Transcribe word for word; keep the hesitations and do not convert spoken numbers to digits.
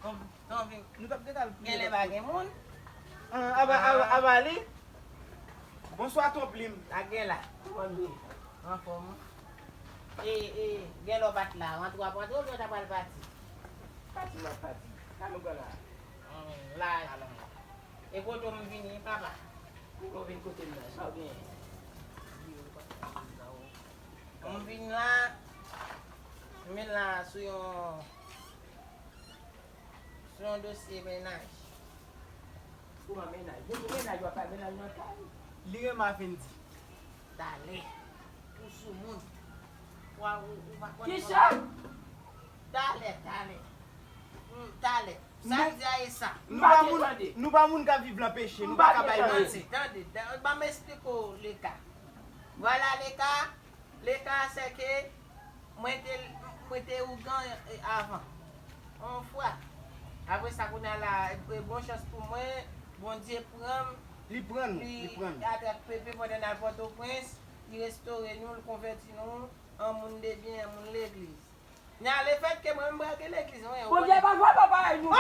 Ton, ton vin. Nou t ap gentan al. Genlè pa gen moun. Ah, aba, aba, aba li. Bonswa, Ton Plim. Sa k gen la? Kòman nou ye? Anfòm. E, e, genlè w pa t la. Rantre w ap rantre oubyen w ta pral pati? Pati, m ap pati. Sa nou pral la? Hmm, la, alon. E kote w m vini, papa? Kote w vin kote m la? Sa w genyen? M vin la, m vin la sou yon, sou yon dosye mennaj. Kouman mennaj? Depi mennaj w ap bay mennaj nan kay. Li renmen Fendi. Talè. Ou soumoun. Wa, ou, ou pa konn. Kisa? Talè, talè. Hmm, talè. Sa k di a e sa. Nou pa moun, nou pa moun k ap viv nan peche, nou pa ka bay manti. Tande, tande, ban m esplike w leka. Vwala leka, leka se ke mwen te, mwen te ougan avan. On fwa. Apre sa, kounye a la, e, bon chans pou mwen, Bondye pran m. Li pran nou, li pran nou. Li atrap pepe pandan n al Pòtoprens, li restore nou, li konvèti nou an moun de byen, an moun legliz. Nya lefètke mwen menm brake legliz mwen. Bondye pa fè pa parèy nou.